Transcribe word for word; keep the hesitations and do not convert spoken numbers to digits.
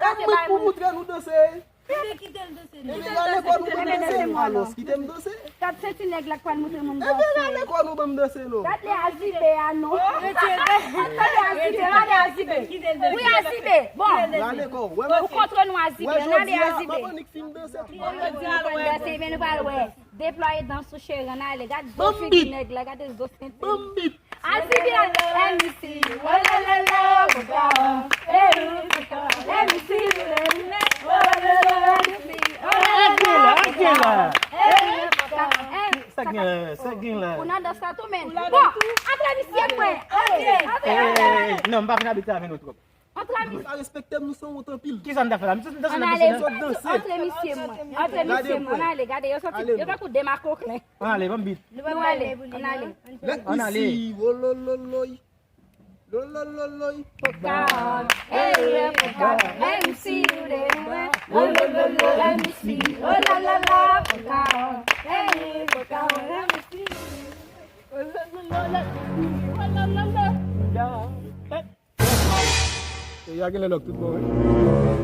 gade bay moun. Mwen pou moutre nou danse. Ebyen, rale kò nou ban m danse. Alò, kite m danse. Gad senti nèg la k pral moutre moun danse. Ebyen, rale kò nou ban m danse, non. Gad lè a zibe a, non. Gad lè a zibe, gade a zibe. Wi, a zibe. Bon. Rale kò. Ou kontre nou a zibe. Ann ale a zibe. M ap annik fin danse. Ou konn danse, men nou pral wè. Deplwaye dans ou cheri, ann ale. Gad zo figi nèg la, gade zo senti. Ban m beat. Azibi la, M C, oh la la la, oh, oh, oh, eh, oh, oh, M C, oh la la la, M C, oh la la la, oh, oh, oh, eh, oh, oh, oh, eh, oh, oh, oh, eh. Sa gen la, sa gen la. Ou nan dans la tou, men. Bon, antre misye mwen. Ale, antre, antre, antre. Non, m pa fin abitye avè nou twòp. Antre misye. Sa respekte m, nou sanwont anpil. Kisa n ta fè la? Misye, misye, ann ale, antre misye mwen. Antre misye mwen, ann ale, gade, yo soti, yo tankou de makoklen. Ann ale, ban m beat. Nou ale, ann ale. Let me see, wolololoy. Lolololoy. Pocahontas, hey, Pocahontas, M C, you dey run. Oh, lo, lo, lo, M C, oh, la, la, la, Pocahontas, hey, Pocahontas, M C, you dey run. Oh, lo, lo, lo, let me see, oh, lo, lo, lo. Hey. Peyi a genlè nòk tout bon, wi.